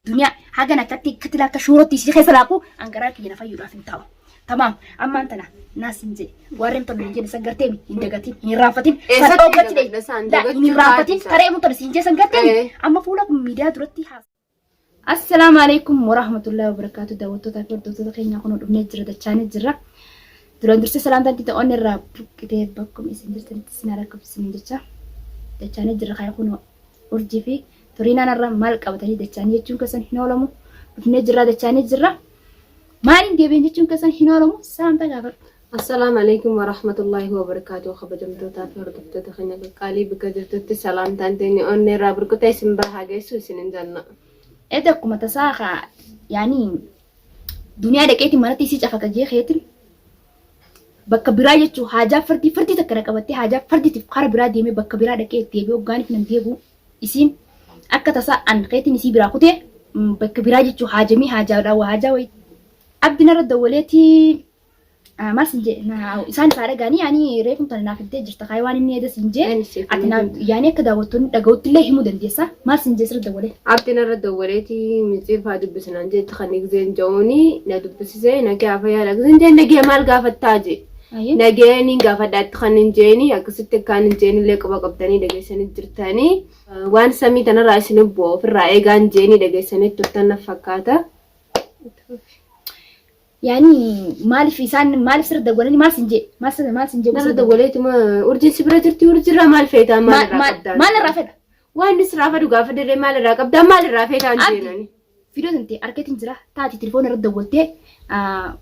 Duniyaa hagan akkatti akkatti akka shuurootti isii keessa laaqu an garaa kiyya na fayyuudhaaf hin taa'u. Tamaam ammaan tana naas hin jedhe warreen tolu hin jedhe san gartee hin dagatin hin irraanfatin san Eessatti dhoggatti dagadha isaan hin dagachuu irraanfatin taati taree mutala siin jee san gartee amma fuula kun miidiyaa duratti haasa. Assalaamu alaikum warahmatullahi wabarakaatu daawwattootaa fi hordoftoota keenya kun dhufnee jira dachaanii jira. Duraan dursee salaamtaan tita onni irraa buqqitee bakkuma isin jirtanitti isin rakkabsiisin jecha dachaanii jira kaya kun urjii fi turiinaan irra maal qabatanii dachaanii jechuun keessan hin oolamu dhufnee jirra dachaanii jirra. Maaliin deebiin jechuun keessan hin oolamu salaamtaa gaafadhu. Assalaamu alaikum warahmatullaahi wabarakaatuh. Kabajamtootaa fi hordoftoota keenya qaqqaalii bakka jirtutti salaamtaan teenya onnee irraa burqutee isin bira haa geessu isin hin jenna. Eda akkuma tasaa kaa yaani duniyaa dhaqeetiin manatti isii cafaqa jee keetiin bakka biraa jechuun haajaa fardii fardii takka na qabattee haajaa fardiitiif kara biraa deemee bakka biraa dhaqee deebi'ee hoggaaniif nan deebi'u isiin akka tasaa an keetiin isii biraa kutee bakka biraa jechuun haajamii haajaadhaa waa haajaa wayii abdi narra dawwaleetii maal sin jee isaan isaa dhagaanii yaani reefum tana naaf himtee jirta kaayee waan inni eeda sin jee Ani siif ati hin naaf yaani akka daawwattoonni dhaga'utti illee himuu dandeessa maal sin jee sirra dawwalee. Abdi narra dawwaleeti micciir faa dubbisinaan jeetti kan gizeen ja'uuni na dubbisisee nagee fayyaadha gizeen jeen nagee maal gaafattaa jee. Nagee niin gaafadha itti kan hin jeeni akkasitti akkaan hin jeenillee quba qabdanii dhageessanii jirtanii waan samii tanarraa isin bu'u ofirraa eegaan jeenii dhageessanii turtan na fakkaata. Yaani maaliif isaan maaliif sirra dawwalanii maal sin jee maal sirra maal sin jee Narra dawwaleetuma urjiin si bira jirti urjiirraa maal feetaa maal irraa qabdaa? Maal irraa fedha? Waan inni sirraa fedhu gaafa dirree maal irraa qabdaa maal irraa feetaa hin Abdi. jeenani. Viidiyoo tante arkeetiin jira taati telefoona irra dawwaltee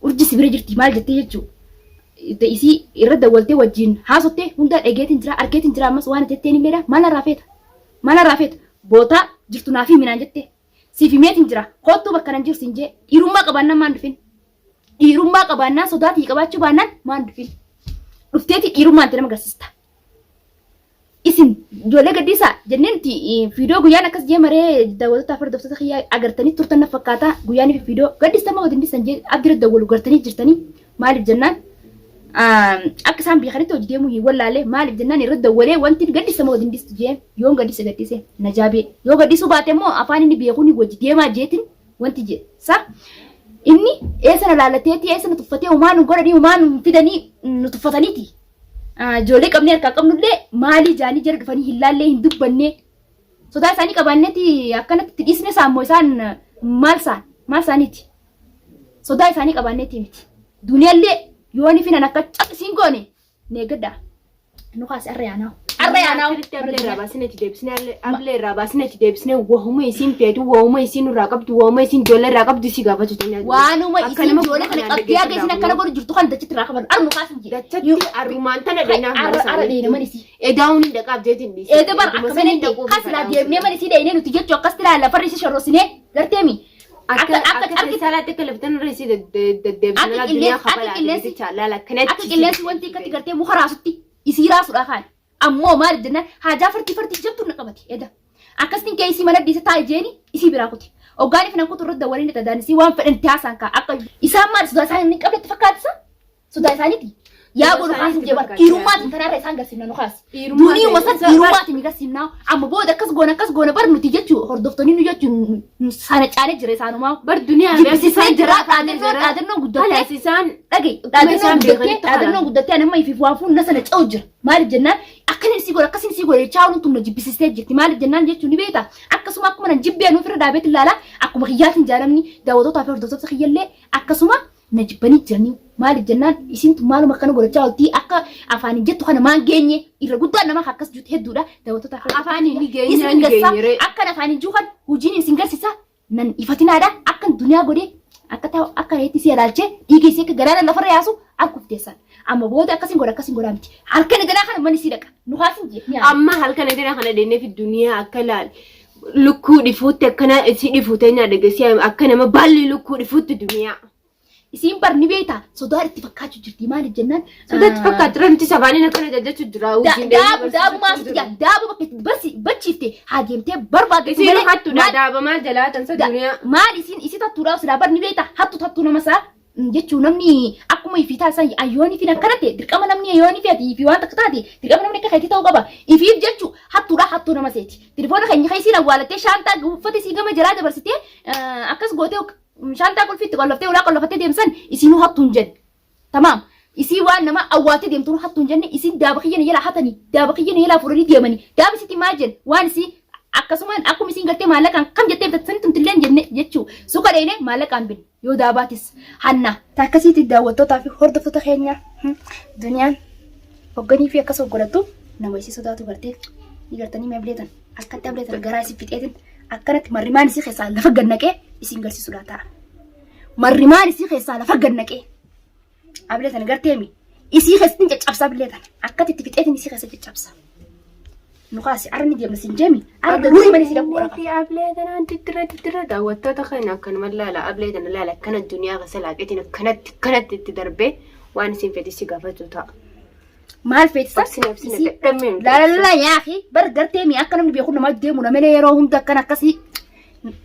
urji si bira jirti maal jettee jechuu isii irra dawwaltee wajjin haasottee hunda dhageetiin jira arkeetiin jira ammas waan jetteen illeedha maal irraa feeta maal irraa feeta bootaa jirtu naaf himinaan jettee siif himeetiin jira koottuu bakka nan jiru siin jee dhiirummaa qabaannaan maan dhufin dhiirummaa qabaannaan sodaatii qabaachuu baannaan maan dhufin dhufteeti dhiirummaan itti nama agarsiista. Isin ijoollee gaddiisaa jennee nuti viidiyoo guyyaan akkas jee maree daawwattoota fi hordoftoota kiyyaa agartanii turtan na fakkaata guyyaan fi viidiyoo gaddista moo gadi dhiistan jee abdira dawwalu gartanii jirtanii maaliif jennaan akka isaan beekanitti hojii deemuu hin wallaalee maaliif jennaan irra dawwalee wanti gaddista moo gadi dhiistu jee yoon gaddise gaddise na jaabee yoo gaddisuu baate immoo afaan inni beekuun hojii deemaa jeetin wanti jee sa inni eessa na laalateeti eessa na tuffatee homaa nu godhanii homaa nu fidanii nu tuffataniiti. Ijoollee qabnee harkaa qabnullee maalii jaanii jara dhufanii hin laallee hin dubbannee sodaa isaanii qabaanneeti akkanatti itti dhiisne saammoo isaan maal saan maal isaaniiti sodaa isaanii qabaanneeti miti duniyallee yooni finan akka cabsiin goone neegadha nu kaase arra yaanaa arra yaanaa Akkamitti ablee irraa baasnee itti deebisnee ablee irraa baasnee itti deebisnee wahuma isiin feetu wahuma isiin irraa qabdu wahuma isiin ijoollee irraa qabdu isii gaafachuu teenyaa jiru. Waanuma Akka isiin nama ijoollee kana kanaan qabdee akka isin akkana godhu jirtu kan dachitti irraa qaban arnu kaasin jedhe. Dachatti arrumaan tana dheenaaf mana Arra arra dheena mana isii. Edaa'uun hin dhaqaaf jeetiin dhiise. Eeda bar akka fedhetti kan silaa deemnee mana isii dheeyinee nuti jechuu akkas tilaa lafarri isii shorrosinee garteemi. Akka Akka akka akka salaatti akka laftan irra isii deddeebisanii Akka addunyaa qilleensi akka kabalaa qilleensi jecha laala akkanatti. akka qilleensi wanti akkatti gartee muka raasutti isii raasudha kaan. Ammoo maal jennaan haajaa fartii fartii jabtuu na qabate eda. Akkasiin kee isii mana dhiise taa'e jeeni isii biraa kuti. Oggaanii fi nan kutu irratti waliin dhadhaan isii waan fedhan itti haasaan kaa akka isaan maal sodaa isaan hin qabne itti fakkaatisa sodaa isaaniiti. Yaa Sodaa godhu kaas isaaniitti jee bar fakkaata. dhiirummaatiin kanarra isaan garsiifna nu kaas. Dhiirummaa Duniuma san ta'e. dhiirummaatiin ni garsiifna amma booda akkas goona akkas goona bar nuti jechuu hordoftoonni nu jechuu sana caalee jira isaanumaa. Bar duniyaa Jibbisiisee jira dhaadannoo dhaadannoo guddattee Kalaas isaan dhagaye Akkuma dhaadannoo isaan guddattee beekanitti dhaadannoo guddattee ani amma ifiif waan fuunna sana ce'u jira maaliif jennaan akkanin sii godhe akkasin sii godhe jechaa ooluun tun na jibbisiistee jirti maaliif jennaan jechuun ni beekta akkasuma akkuma nan jibbee anuu ofirra dhaabeetti ilaala akkuma kiyyaatiin jaalamni daawwattootaa fi hordoftoota kiyyallee akkasuma na jibbanii jiranii maaliif jennaan isin tun maaluma akkana godhachaa ooltii akka afaaniin jettu kana maan geenye irra guddaan nama akkas jirtu hedduudha daawwattootaa fi Afaaniin ni geenye, isin ni garsiisa geenye ree. akkan afaaniin jiru kan hojiin isin garsiisa nan ifatinaadha akkan duniyaa godhee akka ta'u akka reetti si ilaalchee dhiiga isii akka galaana lafarra yaasu arguuf teessan amma booda akkasin godha akkasin godhaa miti halkan edanaa kana manni sii dhaqa nu kaasin jee ni Amma halkan edana kana deemnee fi duniyaa akka laal lukkuu dhifuutti akkana isii dhifuu teenyaa dhageessee akka nama baalli lukkuu dhifuutti duniyaa. Isiin bar ni beekta sodaa itti fakkaachuu jirti maaliif jennaan. Sodaa itti fakkaatti ramti sabaaniin akkana jajjachu jira. Daabu daabu maal sitti jaa daabu bakka itti barsi bachiifte haa deemtee barbaadde Isiin hattuudha daaba maal jalaa tansa duniyaa. Maal isiin isii tattuudhaaf silaa bar ni beekta hattu tattuu nama isaa Jechuun namni akkuma ifii taasisan ayyoonii fi akkana ta'e dirqama namni ayyoonii fi ati ifii waan takka taate dirqama namni akka keetii ta'uu qaba. Ifiif jechuu hattuudha hattuu nama seeti. Telefoona keenya keessiin awwaalattee shaantaa uffata isii gama jalaa dabarsitee akkas gootee shaantaa qulfiitti qolloftee ulaa qollofattee deemsan isinuu hattuu hin jenne. Tamaam. Isii waan nama awwaaltee deemtu hattuu hin jenne isin daaba kiyya na jalaa hatanii daaba kiyya na jalaa fuudhanii deemanii daaba isitti maal jenne waan isii akkasumaan akkuma isiin gartee maallaqaan kam jettee bitatte sanitti nuti illee hin jenne jechuu suuqa dheeyne maallaqaan binne yoo daabaatis hanna. Akkasiitti daawwattootaa fi hordoftoota keenya duniyaan hogganii fi akkas hoggodhattu nama isii sodaatu gartee ni gartanii mee ableetan akkatti ableetan garaa isii fixeetin akkanatti marrimaan isii keessaa lafa gad naqee isiin garsiisuudhaa ta'a. Marrimaan isii keessaa lafa gad naqee ableetan garteemi isii keessatti caccabsa ableetan akkatti itti fixeetin isii keessa caccabsa. Nu kaasi arra ni deemna siin jeemi arra daruurii malee si dhaquu qaba. Fi ablee tanaan diddira diddira daawwattoota keenya akkanuma laala ablee tana laala akkana duniyaa keessa laaqeetiin akkanatti akkanatti itti darbee waan isin fedhi si gaafachuu ta'a. Maal feetisa? Obsine obsine dadhabnee nuti Laalala yaafi bar gartee mi akka namni beeku namaa deemu namni yeroo hunda akkana akkasii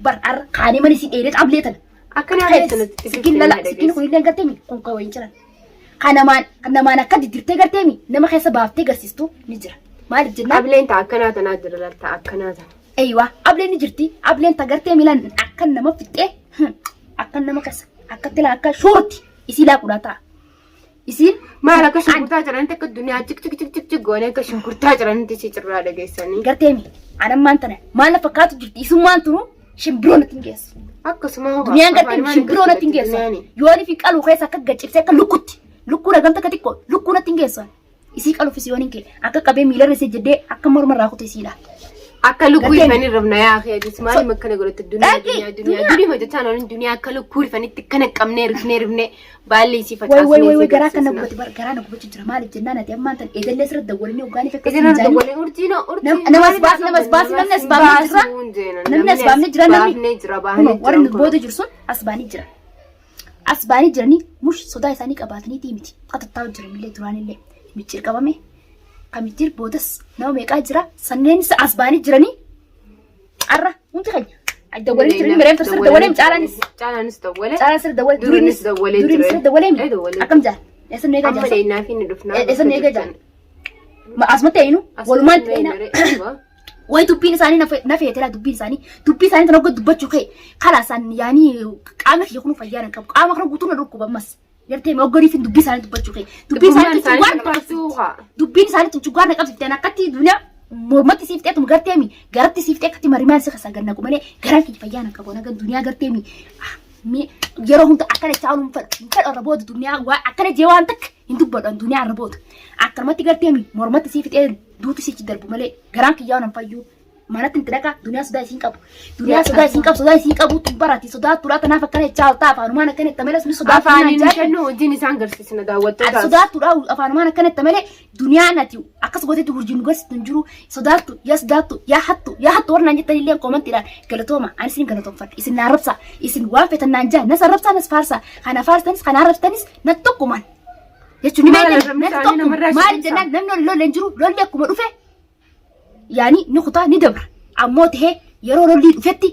bar arra kaanee mana isii dheeree ablee tana. Akkana ablee tana itti Sikin lala sikin kun illee gartee mi kun kan wayin jiran. Kan namaan kan namaan akka diddirtee gartee mi nama keessa baaftee garsiistu ni jira. Maaliif jennaan? Ableen ta'a akkanaa tanaa jira laal ta'a akkanaa tana. Eeywa ableen ni jirti ableen ta gartee milan akka nama fixxee akka nama keessa akkatti laa akka shoorti isii laaquudhaa ta'a. Isiin Maal akka shunkurtaa ciranitti akka duniyaa cik cik cik cik cik goonee akka shunkurtaa ciranitti si cirraa dhageessanii. Gartee mi anammaan tana maal na fakkaatu jirti isummaan tunu shimbiroo natti hin geessu. Akkasuma hoo Duniyaan gartee mi shimbiroo natti hin geessu. Yoon fi qaluu keessa akka gaccibsee akka lukkutti lukkuu ragamta akka xiqqoo lukkuu natti hin geessu. Isii qaluufis yoon hin kee akka qabee miilarra isee jedhee akka morma irraa kute isiidha. Akka lukkuu Gartee- ifanii rifna yaa keetis maaliif akkana godhatte duniyaa Dhaqi, duniyaa duniyaa duniyaa. durii hojjechaa oolin duniyaa akka lukkuu rifanitti akkana qabnee rifnee rifnee baalli isii Way way facaasnee way way isii garaa kan na garsiisna. gubate bar garaa na gubachuu jira maaliif jennaan ati ammaan tan eegallee sirra dawwalanii hoggaanii fakkaatu Isin irra waliin urjiin urjiin Nama as baasi, nama as baasi, namni as baafnee jira. Namni as baafnee jira, namni- baafnee jira baafnee Kunoo warri nu jira booda jiru sun as baanii jira. As baanii jiranii mush sodaa isaanii qabaataniitii miti. Qatattaa'u jiranillee duraanillee micciir qabame. Kan micciir boodas nama meeqaa jira sanneenis as baanii jiranii arra hundi keenya. Dawwalee jiranii mireen sirra dawwalee caalaanis. Caalaanis dawwalee. Caalaan sirra dawwalee Duriinis dawwalee duriinis jira. sirra dawwalee Eh, dawwalee. akkam jaal. Eessa nu eegaa Amma jaarsa? dheennaa fi ni dhufnaa. Eessa nu eegaa jaal? Asumatti eenyu? Walumaan ta'ina. Wayi dubbiin isaanii na feetera dubbiin isaanii dubbii isaanii tan hogga dubbachuu ka'e kalaasaan yaanii qaama kiyya kun fayyaa hin qabu qaama kana guutuu na dhukkuba ammas gartee hogganii fi dubbii isaanii dubbachuu ka'e dubbiin isaanii tun cugaa na qabsiifte dubbiin isaanii tun cugaa na qabsiifte akkatti duniyaa mormatti siif ta'etum gartee mi garatti siif ta'e akkatti marimaan si keessa gad naqu malee garaan kiyya fayyaa hin qabu nagan duniyaa gartee mi yeroo hunda akkana caaluun hin fedhu hin fedhu irra booda duniyaa waa akkana jee waan takka hin dubbadhu duniyaa irra booda akkanumatti gartee mi mormatti siif ta'e duuti sichi darbu malee garaan kiyyaa nan fayyuu manatti itti dhaqa duniyaa sodaa isiin qabu duniyaa sodaa isiin qabu sodaa isiin qabu tun barati sodaa turaa tanaaf akkana jechaa oltaa afaanumaan akkana itti malee sun sodaa Afaaniin kennu hojiin isaan garsiisna daawwattootaaf. sodaattuudha afaanumaan akkana itti malee duniyaan ati akkas gootetti hurjiin nu garsiistu hin jiru sodaattu yaa sodaattu yaa hattu yaa hattu warra naan jettan illee koomantiidhaan galatooma ani isin galatoomfadha isin na arrabsaa isin waan feetan naan jaa nas arrabsaa nas faarsaa kana faarsanis kana arrabsanis na tokkumaan jechuun ni Maal beektan arrabni natti isaanii tokkuma namarraa maal shakkisaa? jennaan namni ol lolle hin jiru lolli akkuma dhufe yaani ni kutaa ni dabra ammoo tahee yeroo lolli dhufetti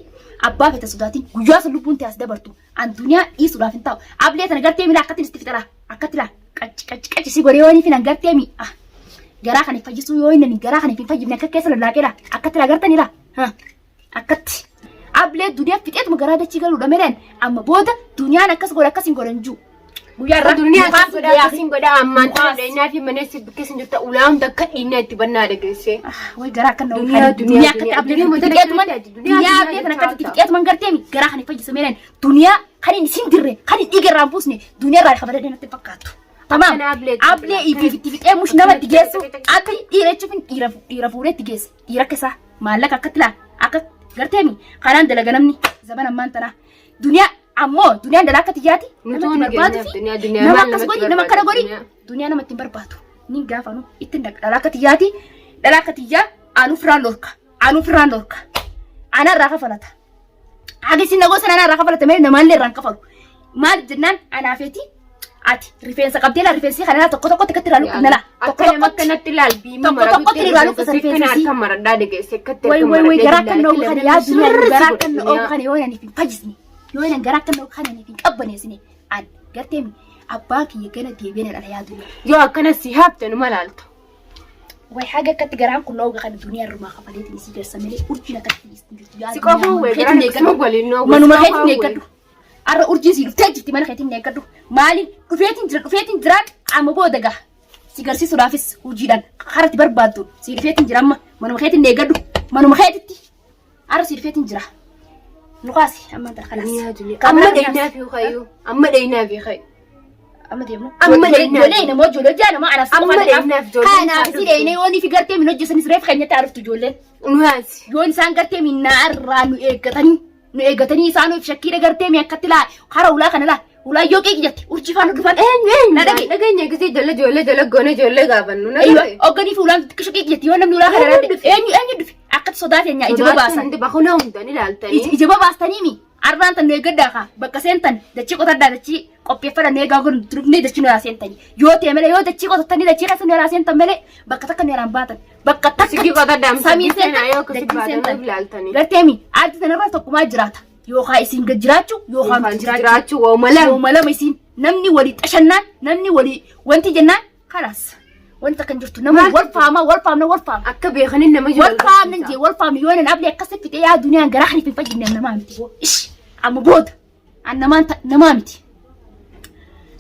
abbaa fete sodaatiin guyyaa sun lubbuun ta'e as dabartu an duniyaa dhiisuudhaaf hin taa'u ablee tana gartee mila akkatti itti fixala akkatti laa qacci qacci qacci si godhee waan finan gartee mi ah garaa kan hin fayyisuu yoo inni garaa kan hin fayyifne akka keessa lallaaqee laa akkatti laa gartanii laa Akkatti. Ablee duniyaa fixeetuma garaa dachii galuudha meleen amma booda duniyaan akkas godha akkas hin godhan jiru. Guyyaa irraa Duniyaa akkas mukaas godhaa guyyaa akkas hin godhaa ammaan Mukaas. tana dheenyaa fi mana si bikkeessa hin jirta ulaa hunda akka dhiinnaa itti bannaa dhageessee. Way garaa akka nama Duniyaa, duniyaa duniyaa, akkatti ablee duniyaa, kana fixeetuma duniyaa, duniyaa duniyaa ablee kana akkatti jechaa fixeetuma garteemi garaa kana fayyisa meleen duniyaa kan hin isin dirre kan hin dhiiga irraa hin buusne duniyaa irraa kafaladhee natti fakkaattu. Tamaam Akkana ablee ablee ifiif itti fixee mush nama itti geessu akka dhiira jechuun dhiira dhiira fuudhee itti geessa dhiira akka isaa. Maallaqa akkatti laa akka garteemi karaan dalaga namni zaman ammaan tanaa duniyaa ammoo duniyaan dalaa akka tiyyaati Nuti namatti nu barbaadu geenyeef fi duniyaa duniyaa nama maal akkas namatti godhi nama akkana barbaadu godhi duniyaa. duniyaa namatti hin barbaadu ni gaafanu ittiin dhaqa dhalaa akka tiyyaati dhalaa akka tiyyaa anuu firaan dhorka anuu firaan dhorka ana irraa kafalata Haga isin nagoo sana irraa kafalate malee namaallee irraa hin kafalu. Maal jennaan anaafeeti ati rifeensa qabdee laa rifeensi kana laa tokko tokkotti akkatti irraa luqqifna laa. Tokko Akka nama tokkotti. akkanatti ilaal biima Tokko tokkotti irraa luqqisa rifeensa rifeensa harka maradhaa dhageesse akkatti Way harka way way maradhee garaa kan billaala oogu kana yaa duniyaa sirri si garaa godha kan oogu duniyaa. kana yoo naniif hin fayyisne yoo nan garaa kan oogu kana naniif hin qabbaneessine an Gartee abbaan kiyya gana deebi'ee na dhala yaa duniyaa. Yoo akkana si hafte numa laalta. Way haga akkatti garaan kun nooga kana duniyaa irrumaa kafaleetiin isii garsa malee urjiin akkatti hin jirtu. Yaa Si qofa duniyaa wee manuma garaan keetiin akkasuma eeggadhu. waliin noo Manuma keetiin eeggadhu. Arra urjiin sii dhuftee jirti mana keetiin eeggadhu. Maali dhufeetiin jira dhufeetiin jiraan amma booda gaha. Si garsiisuudhaafis hojiidhaan karatti barbaaddu sii dhufeetiin jira amma manuma keetiin eeggadhu. Manuma keetitti arra sii dhufeetiin jira. Nu kaasi amma intala kalaas. Amma dheeyinaa fi kayyuu. Amma dheeyinaa fi kayyu. Amma deemnu. Amma dheeyinaa. Ijoollee namoo ijoollee jaa namaa anaaf Amma dheeyinaaf ijoolleen Kanaaf si dheeyinee yoo ni fi gartee min hojjesanis reef keenyatti arftu ijoolleen. Nu yaasi. Yoon isaan gartee min naarraa nu eeggatanii nu eeggatanii isaan of shakkiidha gartee mi akkatti laa hara ulaa kana laa ulaa yoo qeeqi jette urjii faana dhufan. Eenyu eenyu. Na dhagaye. Dhageenya gisee ijoollee ijoollee jala goone ijoollee gaafannu. Na Aywa dhagaye. hogganii fi ulaan xixiqqisho qeeqi jette yoo namni ulaa kana Eenyu laa dhufe? eenyu eenyu dhufe akkatti sodaatenya ija babaasan. Hundi bakuna hundaan ilaaltanii. Ija babaastanii mi arraan tan nu eeggadhaa kaa bakka seentan dachii qotadhaa dachii qopheeffadha nu eegaa kun turufnee dachii nu yaa seentanii yoo ta'e malee yoo dachii qotattanii dachii keessa nu yaa seentan malee bakka takka nu yaraan baatan bakka takka Sigii qotadhaa samii seenaa seentan yoo akkasii dachii baatan seentan ilaaltanii. garteemi aarti tanarra tokkumaa jiraata yookaan isin gad jiraachuu yookaan nuti jiraachuu Jiraachuu waa'uma lama. yooma lama isin namni walii xashannaan namni walii wanti jennaan kalaas wanti akka hin jirtu nama Maal wal faamaa wal faamna wal faamna Akka beekaniin nama wal faamna jee wal faamna yoo nan ablee akkas fixee yaa duniyaan garaa kan hin fayyadne namaa miti boo ish amma booda an namaan namaa miti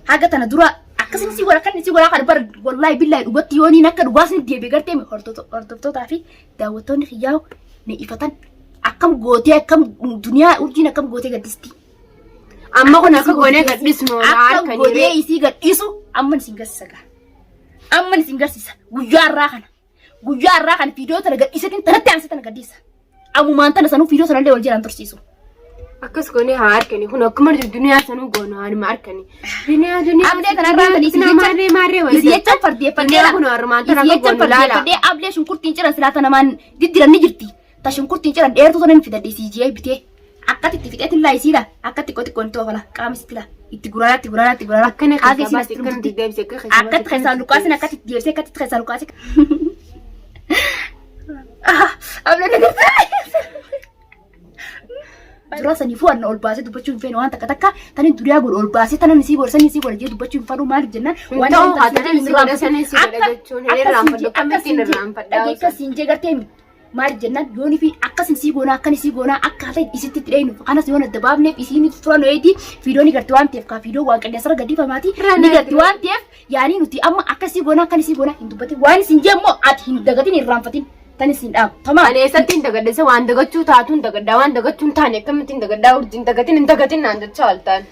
haga tana dura akkasin si wala kan si wala kan bar wallahi billahi dhugatti yoo niin akka dhugaa sin deebi gartee hordoftootaa fi daawwattoonni kiyyaa ni ifatan akkam gootee akkam duniyaa urjiin akkam gootee gaddisti. Amma kun akka goonee gadhisnu Akka godhee isii gadhiisu amman isin garsiisa gaa. Amman isin garsiisa guyyaa har'aa kana. Guyyaa har'aa kana viidiyoo tana gadhiisatiin tanatti aansee tana gadhiisa. Ammumaan tana sanuu viidiyoo sanallee wal jalaan tursiisu. Akkas goonee haa harkani kun akkuma duniyaa sanuu goonu haanuma harkani. Duniyaa duniyaa. Ablee tanarraa tani isin jecha Maarree maarree wal isin jecha fardeeffadhee Duniyaa kun harmaan tana isin akka jecha goonu laala. fardeeffadhee ablee shunkurtiin ciran silaata namaan diddiran ni jirti. Ta shunkurtiin ciran dheertuu tana hin fidadhe isii jee bitee. Akkatti itti fixeetiin laa isiidha. Akkatti xiqqoo xiqqoon itti oofala qaama isitti laa. Itti guraaraa itti guraaraa itti guraaraa. Akkana Haga keessaa isiin baase asitti akkana dhumtutti. deebise akka keessaa Akkatti keessaa luqqaasin akkatti itti deebisee akkatti keessaa luqqaasin. Ablee nagartee. Dura sanii fu'anna ol baasee dubbachuu hin feene waan takka takka tani duriyaa godhu ol baasee tanan isii godhe sanii isii godhe jee dubbachuu hin fadhu maaliif jennaan Hin ta'u, haa tanan isii godhe, sanii isii godhe jechuun hin irraanfadhu. Akkamittiin irraanfadha? Akka siin jee gartee maaliif jennaan yoon fi akkasin sii goonaa akkan isii goonaa akkaataa isitti itti dhayinu kanas yoon adda baafneef isiin fura noeeti fiidoon garti waan ta'eef kaa fiidoo waan qilleensarra gadhiifamaati ni garti waan ta'eef yaanii nuti amma akkasii goonaa akkan isii goonaa hin dubbatin waan isin jee immoo ati hin dagatin hin irraanfatin tan isin dhaabu tamaa Ani eessatti hin dagadhise waan dagachuu taatu hin dagadhaa waan dagachuu hin taane akkamitti hin dagadhaa urjii hin dagatin hin dagatin naan jechaa oltaan.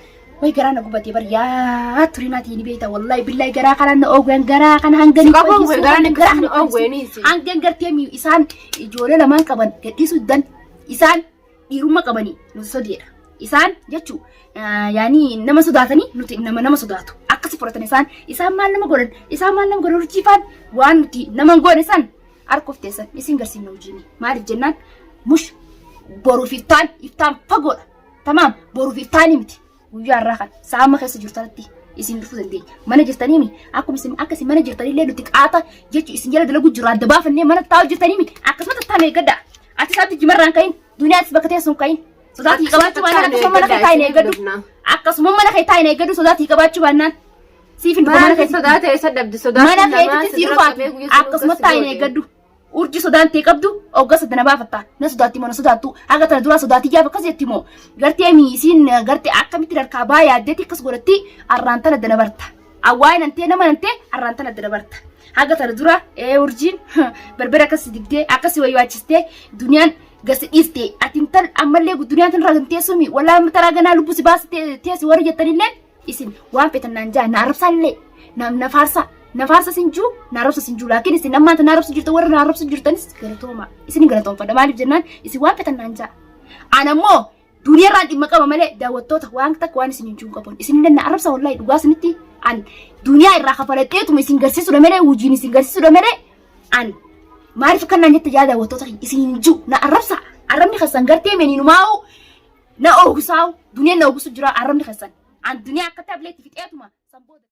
Way garaa na gubatee bar yaa turinaati ni beekta wallahi billahi garaa kana na oogwen garaa kana hanga ni Si qofa oogwen, garaa na akkasii na oogweniisi. Hangan gartee mi isaan ijoollee lamaan qaban gadhiisuu diddan isaan dhiirummaa qabanii nuti sodeedha. Isaan jechuu yaani nama sodaatanii nuti nama nama sodaatu akkasi fudhatan isaan isaan maal nama godhan isaan maal nama godhan urjiifaan waan nuti nama hin goone san harka of teessan isin garsiifna hojiini maaliif jennaan mush boruuf iftaan iftaan fagoodha tamaam boruuf iftaanii miti guyyaa irraa kan saama keessa jirtanitti isin dhufuu dandeenya. Mana jirtanii mi akkuma isin akka isin mana jirtanillee nuti qaata jechu isin jala dalagu jirra adda baafannee mana taa'u jirtanii mi akkasuma tattaane eeggadha. Ati isaatti jimarraan kayin duniyaatis bakka teessuun kayin sodaatii qabaachuu baannaan akkasuma mana kee taa'in eeggadhu. Akkasuma mana kee taa'in eeggadhu sodaatii qabaachuu baannaan siif hin dhufa mana Maal keetti. sodaata eessa dhabdi sodaata Mana keetitti si dhufaati akkasuma taa'in eeggadhu. Urjii sodaan ta'e qabdu hoggaa sadana baafatta. Na sodaatti moo na sodaattu haga tana duraa sodaatii jaaf akkas jetti moo gartee miisiin gartee akkamitti harkaa baa yaaddeetti akkas godhatti arraan tana dana barta. Awwaa'ee nan ta'e nama nan ta'e arraan tana dana barta. Haga tana dura ee urjiin berbera akkas dibdee akkas wayyaachistee duniyaan gasi dhiiste ati intal ammallee duniyaan tan irraa teessumi walaa taraa ganaa lubbu si baas teessi warri jettanillee isin waan feetan naan jaa na arrabsaallee na na faarsaa na faarsa sin jiru na arrabsa sin jiru laakiin isin ammaan na arrabsu jirtan warra na arrabsu jirtanis galatooma isin galatoomfadha maaliif jennaan isin waan feetan naan jaa ana immoo duniyaarraan dhimma qaba malee daawwattoota waan takka waan isin hin jiru qaban isin illee na arrabsa wallaahi dhugaa isinitti an duniyaa irraa kafaladheetuma isin garsiisudha malee hojiin isin garsiisudha malee an maaliif kan naan jette yaa daawwattoota isin hin jiru na arrabsa arrabni keessan gartee meniinumaa'u na oogsaa'u duniyaan na oogsu jira arrabni keessan an duniyaa akka tableetti fixeetuma san booda.